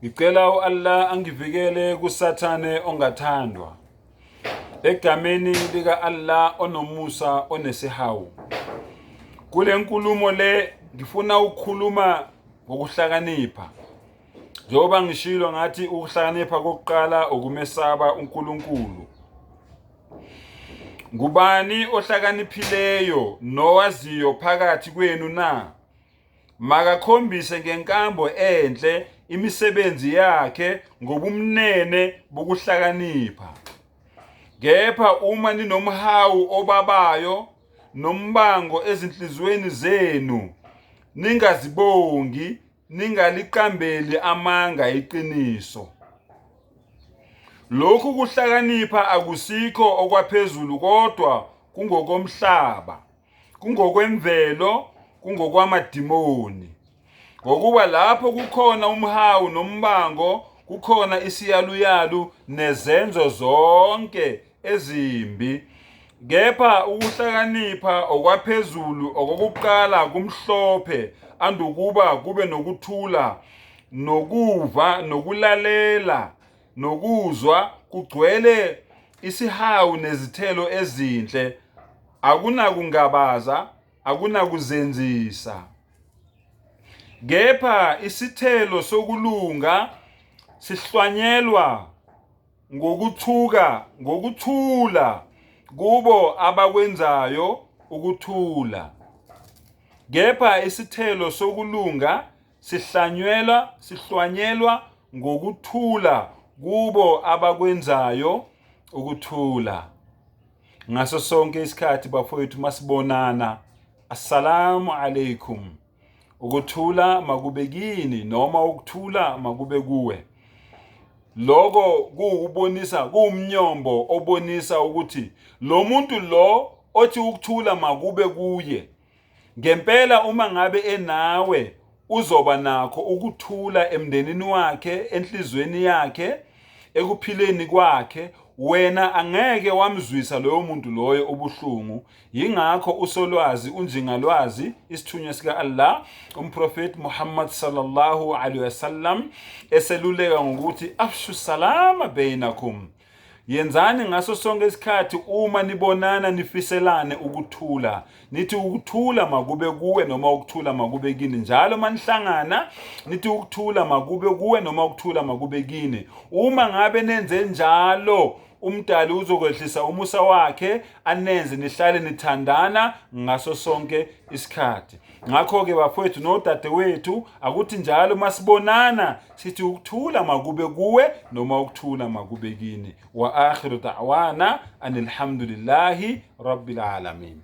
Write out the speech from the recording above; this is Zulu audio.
Ngicela u-Allah angivikele kuSathane ongathandwa. Egameni lika-Allah onomusa onesihawu. Kule nkulumo le ngifuna ukukhuluma ngokuhlakanipha. Njengoba ngishilo ngathi ukuhlakanipha kokuqala ukumesaba uNkulunkulu. Ngubani ohlakaniphileyo nowaziyo phakathi kwenu na? Makakhombise ngenkambo enhle imisebenzi yakhe ngobumnene bokuhlakanipha. Kepha uma ninomhawu obabayo nombango ezinhliziyweni zenu, ningazibongi, ningaliqambeli amanga iqiniso. Lokhu kuhlakanipha akusikho okwaphezulu kodwa kungokomhlaba. Kungokwemvelo, kungokwamadimoni. Ngokuba lapho kukhona umhawu nombango, kukhona isiyaluyalu nezenzo zonke ezimbi. Kepha ukuhlakanipha okwaphezulu okokuqala kumhlophe andukuba kube nokuthula nokuva nokulalela nokuzwa kugcwele isihawu nezithelo ezinhle akunakungabaza akunakuzenzisa kepha isithelo sokulunga sihlwanyelwa ngokuthuka ngokuthula kubo abakwenzayo ukuthula kepha isithelo sokulunga sihlanyelwa sihlwanyelwa ngokuthula kubo abakwenzayo ukuthula ngaso sonke isikhathi bafowethu masibonana assalamu alaikum ukuthula makube kini noma ukuthula makube kuwe lokho kuwukubonisa kuwumnyombo obonisa ukuthi lo muntu lo othi ukuthula makube kuye Ngempela uma ngabe enawe uzoba nakho ukuthula emndenini wakhe, enhlizweni yakhe, ekuphileni kwakhe, wena angeke wamzwisa loyo muntu loyo ubuhlungu. Yingakho usolwazi unjingalwazi isithunywa sika-Allah umprofeti Muhammad sallallahu alaihi wasallam eseluleka ngokuthi afshu salama bainakum Yenzani ngaso sonke isikhathi uma nibonana nifiselane ukuthula. Nithi ukuthula makube kuwe noma ukuthula makube kini. Njalo manihlangana nithi ukuthula makube kuwe noma ukuthula makube kini. Uma ngabe nenze njalo umdali uzokwehlisa umusa wakhe anenze nihlale nithandana ngaso sonke isikhathi. Ngakho-ke bafowethu nodadewethu akuthi njalo masibonana sithi ukuthula makube kuwe noma ukuthula makube kini. Wa akhiru da'wana anilhamdulillahi rabbil alamin.